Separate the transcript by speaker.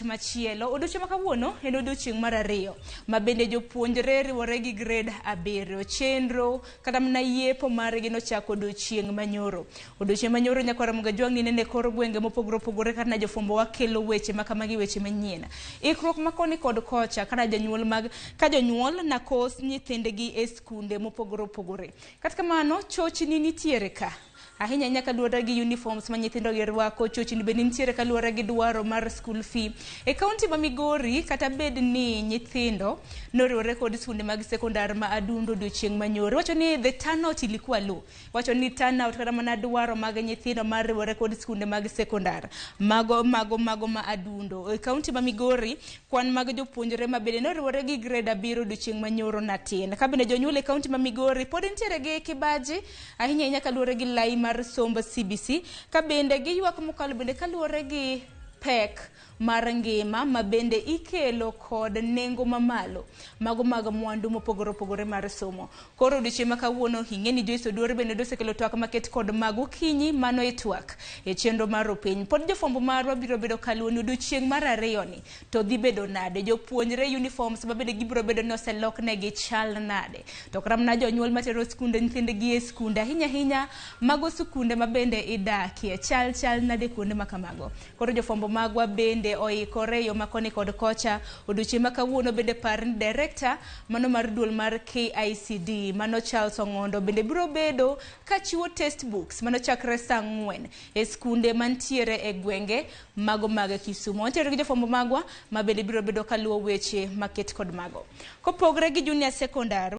Speaker 1: Machielo, odiochieng' ma kawuono en odiochieng' mar ariyo ma bende jopuonjre riwore gi grade 7. Chenro kata mana yepo margi nochako odiochieng' manyoro. Odiochieng' manyoro nyakwar Ramogi Ajwang' ni nene kor gwenge mopogore opogore kata na jofwambo wakelo weche ma kamagi weche manyien. Ikruok ma koni kod kocha kata jonyuol mag ka jonyuol nakos nyithindgi e skunde mopogore opogore. Kata kamano chochni nitiere ka. Ahinya ahinya kaluwore gi uniforms ma nyithindo gi rwako, chochni bende nitiere kaluwore gi dwaro mar school fee. E kaunti ma Migori, kata bed ni nyithindo noriwore kod skunde mag sekondar ma Adundo odiochieng' manyoro, iwacho ni the turnout ilikuwa low. Iwacho ni turnout kata mana dwaro mag nyithindo mar riwore kod skunde mag sekondar mago ma Adundo. E kaunti ma Migori, kwan mag jopuonjre ma bende noriwore gi grade 7 odiochieng' manyoro natin. Ka bende jonyuol e kaunti ma Migori pod nitiere gi kibaji ahinya ahinya kaluwore gi lai mar somb CBC, ka bende giywak mokalo bende kaluwore gi pek mar ngima ma bende ikelo kod nengo mamalo mago mag mwandu mopogore opogore mar somo. Koro odiochieng' ma kawuono ing'e ni Joyce Oduor bende osekelo twak maket kod mag okinyi mano e twak e chenro mar Rupiny. Pod jofwambo marwa biro bedo kaluwo ni odiochieng' mar ariyo ni to dhi bedo nade, jopuonjre uniforms ma bende gibiro bedo ni oseloknegi chal nade, to kata mana jonyuol matero skunde nyithindgi e skunde ahinya ahinya mago skunde ma bende idakie chal nade kuonde ma kamago. Koro jofwambo magwa bende oikore e yo ma koni kod kocha. Odiochieng' ma kawuono bende par ni director mano mar duol mar KICD mano Charles Ong'ondo bende biro bedo kachiwo textbooks mano chakre saa 4 e skunde mantiere e gwenge mago mag Kisumu. Wantiere gi jofwambo magwa ma bende biro bedo kaluwo weche maket kod mago. Kopogre gi junior secondary,